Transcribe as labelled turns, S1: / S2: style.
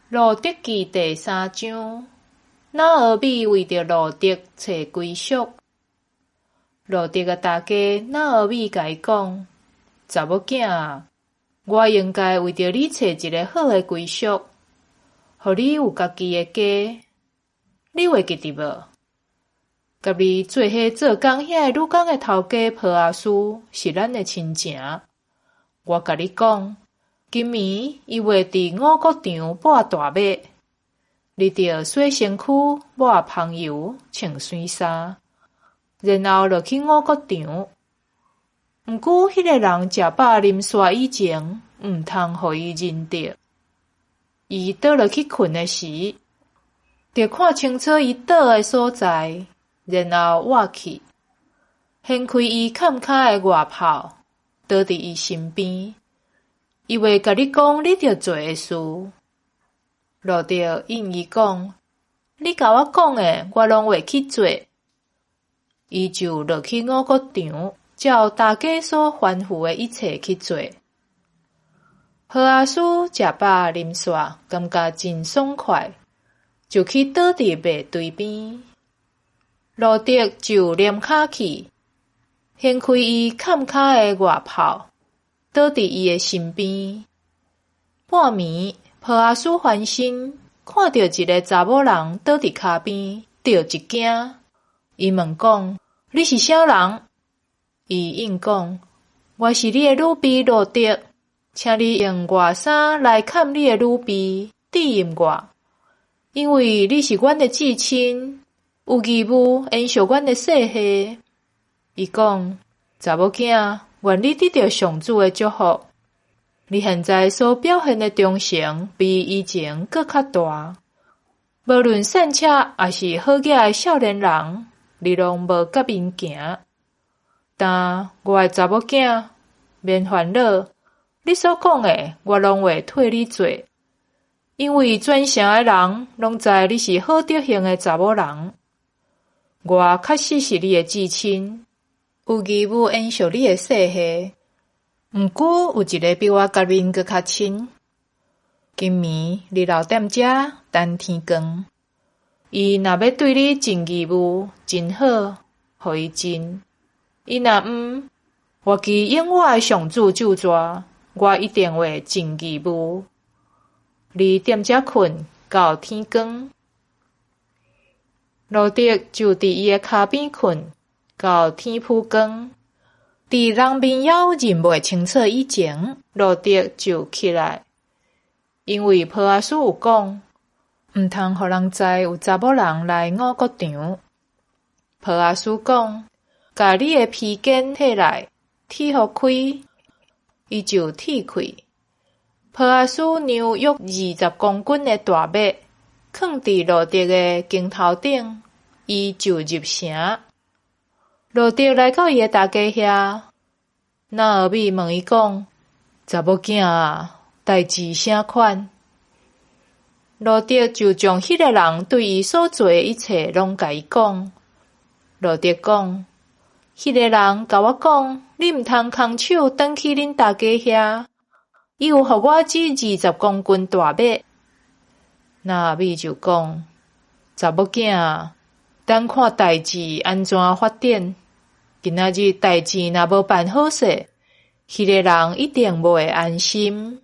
S1: 路得記第三章，拿俄米為著路得揣歸宿。路得的大家拿俄米共伊講：查某囝啊，我應該為著你揣一个好的歸宿，予你有家己的家。你會記得無？佮你做伙做工遐个女工的頭家波阿斯是咱的親情。我共你講，今暝伊會佇五穀場抹大麥，你著洗身軀、抹香油、穿媠衫，然後落去五穀場。毋過，彼个人食飽啉煞以前，毋通予伊認著。伊倒落去睏的時，著看清楚伊倒的所在，然後倚去，掀開伊崁跤的外袍，倒佇伊身邊。伊會共你講你著做的事。路得應伊講：你共我講的，我攏會去做。伊就落去五穀場，照大家所吩咐的一切去做。波阿斯食飽啉煞，感覺真爽快，就去倒佇麥堆邊。路得就躡跤去，掀開伊崁跤的外袍，倒佇伊的身邊。半暝，波阿斯翻身，看著一个查某人倒佇跤邊，著一驚。伊問講：你是啥人？伊應講：我是你的女婢路得，請你用外衫來崁你的女婢，致陰我，因為你是阮的至親，有義務延續阮的世系。伊講：查某囝，願你得著上主的祝福。你現在所表現的忠誠，比以前閣較大。無論善巧抑是好額的少年人，你攏無佮𪜶行。但我的查某囝，免煩惱，你所講的，我攏會替你做，因為全城的人攏知你是好德行的查某人。我確實是你的至親，有義務延續你的世系。毋過有一个比我佮恁閣較親。今暝你留踮遮等天光。伊若欲對你盡義務，真好，予伊盡。伊若毋，我祈應我的上主咒詛，我一定會盡義務。你踮遮睏到天光。路得就佇伊的跤邊睏到天晡光。佇人面猶認袂清楚以前，路得就起來，因為波阿斯有講，毋通予人知有查某人來五穀場。波阿斯講：共你的披肩提來，鐵予開，伊就鐵開。波阿斯量約20公斤的大麥，囥佇路得的肩頭頂，伊就入城。路得來到伊的大家遐，拿俄米問伊講：查某囝啊，代誌啥款？路得就將彼个人對伊所做的一切攏共伊講。路得講：彼个人共我講，你毋通空手轉去恁大家遐。伊有予我這20公斤大麥。拿俄米就講：查某囝啊，等看代誌按怎發展。今仔日代誌若無辦好勢，彼个人一定袂安心。